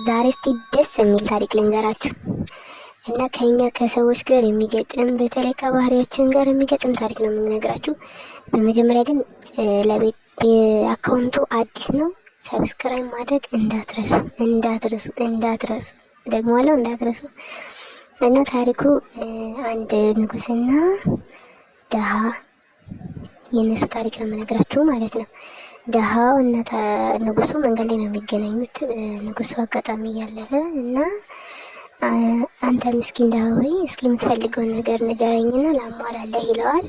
ዛሬ እስቲ ደስ የሚል ታሪክ ልንገራችሁ እና ከኛ ከሰዎች ጋር የሚገጥም፣ በተለይ ከባህሪያችን ጋር የሚገጥም ታሪክ ነው የምንነግራችሁ። በመጀመሪያ ግን ለቤት account ኡ አዲስ ነው፣ subscribe ማድረግ እንዳትረሱ፣ እንዳትረሱ፣ እንዳትረሱ፣ ደግሞ እንዳትረሱ። እና ታሪኩ አንድ ንጉስና ደሃ የእነሱ ታሪክ ነው የምነግራችሁ ማለት ነው። ደሃው እና ንጉሱ መንገድ ላይ ነው የሚገናኙት። ንጉሱ አጋጣሚ እያለፈ እና አንተ ምስኪን ድሃ ሆይ፣ እስኪ የምትፈልገውን ነገር ንገረኝና ላሟላለህ ይለዋል።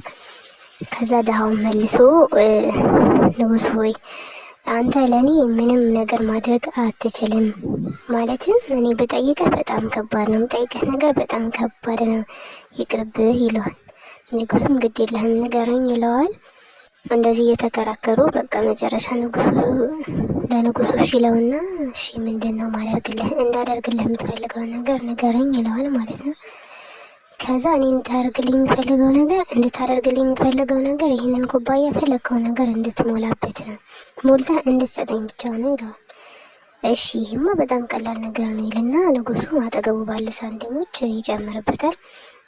ከዛ ድሃውን መልሶ ንጉሱ ሆይ፣ አንተ ለእኔ ምንም ነገር ማድረግ አትችልም፣ ማለትም እኔ ብጠይቅህ በጣም ከባድ ነው፣ የምጠይቅህ ነገር በጣም ከባድ ነው፣ ይቅርብህ ይለዋል። ንጉሱም ግድ የለህም ንገረኝ ይለዋል። እንደዚህ እየተከራከሩ በቃ መጨረሻ ንጉሱ ለንጉሱ እሺ ይለውና እሺ ምንድን ነው ማደርግልህ፣ እንዳደርግልህ የምትፈልገውን ነገር ንገረኝ ይለዋል ማለት ነው። ከዛ እኔ እንድታደርግልኝ የምፈልገው ነገር ይህንን ኩባያ የፈለግከው ነገር እንድትሞላበት ነው፣ ሞልተህ እንድትሰጠኝ ብቻ ነው ይለዋል። እሺ ይህማ በጣም ቀላል ነገር ነው ይልና ንጉሱ አጠገቡ ባሉ ሳንቲሞች ይጨምርበታል።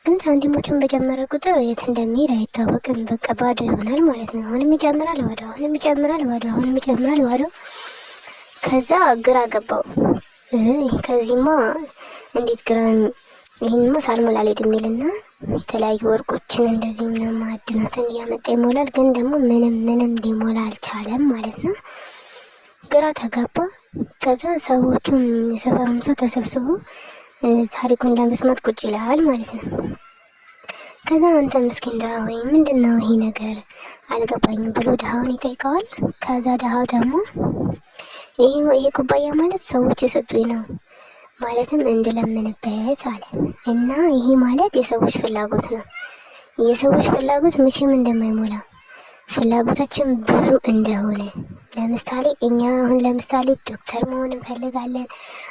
ግን ሳንቲሞቹን በጨመረ ቁጥር የት እንደሚሄድ አይታወቅም። በቃ ባዶ ይሆናል ማለት ነው። አሁንም ይጨምራል ባዶ፣ አሁንም ይጨምራል ባዶ፣ አሁንም ይጨምራል ባዶ። ከዛ ግራ ገባው። ከዚህማ እንዴት ግራ፣ ይህንማ ሳልሞላ አልሄድም ይልና የተለያዩ ወርቆችን እንደዚህ ምናምን ማዕድናትን እያመጣ ይሞላል። ግን ደግሞ ምንም ምንም ሊሞላ አልቻለም ማለት ነው። ግራ ተጋባ። ከዛ ሰዎቹም የሰፈሩም ሰው ተሰብስቦ ታሪኩን ለመስማት ቁጭ ይላል ማለት ነው። ከዛ አንተ ምስኪን ድሃ ሆይ፣ ምንድን ነው ይሄ ነገር አልገባኝም ብሎ ድሃውን ይጠይቀዋል። ከዛ ድሃው ደግሞ ይሄ ኩባያ ማለት ሰዎች የሰጡኝ ነው፣ ማለትም እንድለምንበት አለ እና ይሄ ማለት የሰዎች ፍላጎት ነው። የሰዎች ፍላጎት መቼም እንደማይሞላ፣ ፍላጎታችን ብዙ እንደሆነ፣ ለምሳሌ እኛ አሁን ለምሳሌ ዶክተር መሆን እንፈልጋለን።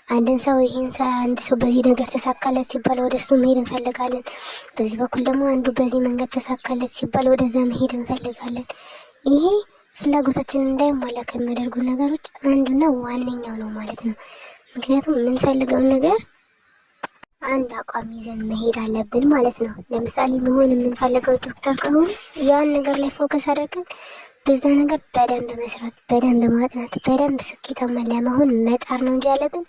አንድን ሰው ይህን አንድ ሰው በዚህ ነገር ተሳካለት ሲባል ወደ እሱ መሄድ እንፈልጋለን። በዚህ በኩል ደግሞ አንዱ በዚህ መንገድ ተሳካለት ሲባል ወደዛ መሄድ እንፈልጋለን። ይሄ ፍላጎታችን እንዳይሟላ ከሚያደርጉ ነገሮች አንዱና ዋነኛው ነው ማለት ነው። ምክንያቱም የምንፈልገውን ነገር አንድ አቋም ይዘን መሄድ አለብን ማለት ነው። ለምሳሌ መሆን የምንፈልገው ዶክተር ከሆነ ያን ነገር ላይ focus አድርገን በዛ ነገር በደንብ መስራት፣ በደንብ ማጥናት፣ በደንብ ስኬታማ ለመሆን መጣር ነው እንጂ ያለብን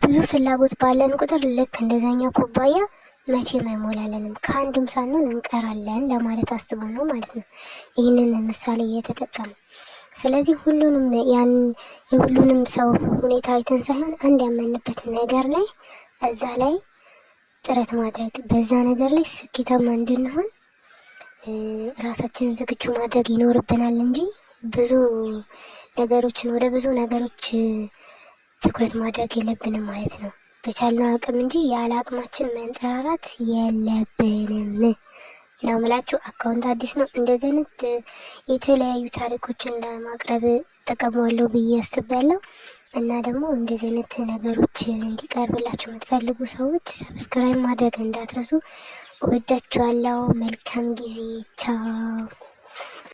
ብዙ ፍላጎት ባለን ቁጥር ልክ እንደዛኛው ኩባያ መቼም አይሞላለንም፣ ከአንዱም ሳንሆን እንቀራለን ለማለት አስቦ ነው ማለት ነው ይህንን ምሳሌ እየተጠቀሙ። ስለዚህ ሁሉንም ያን የሁሉንም ሰው ሁኔታ አይተን ሳይሆን አንድ ያመንበት ነገር ላይ እዛ ላይ ጥረት ማድረግ፣ በዛ ነገር ላይ ስኬታማ እንድንሆን ራሳችንን ዝግጁ ማድረግ ይኖርብናል እንጂ ብዙ ነገሮችን ወደ ብዙ ነገሮች ትኩረት ማድረግ የለብንም ማለት ነው። በቻልነው አቅም እንጂ ያለ አቅማችን መንጠራራት የለብንም ነው ምላችሁ። Account አዲስ ነው። እንደዚህ አይነት የተለያዩ ታሪኮችን ለማቅረብ እጠቀመዋለሁ ብዬ አስቤያለሁ። እና ደግሞ እንደዚህ አይነት ነገሮች እንዲቀርብላችሁ የምትፈልጉ ሰዎች subscribe ማድረግ እንዳትረሱ። እወዳችኋለሁ። መልካም ጊዜ። ቻው።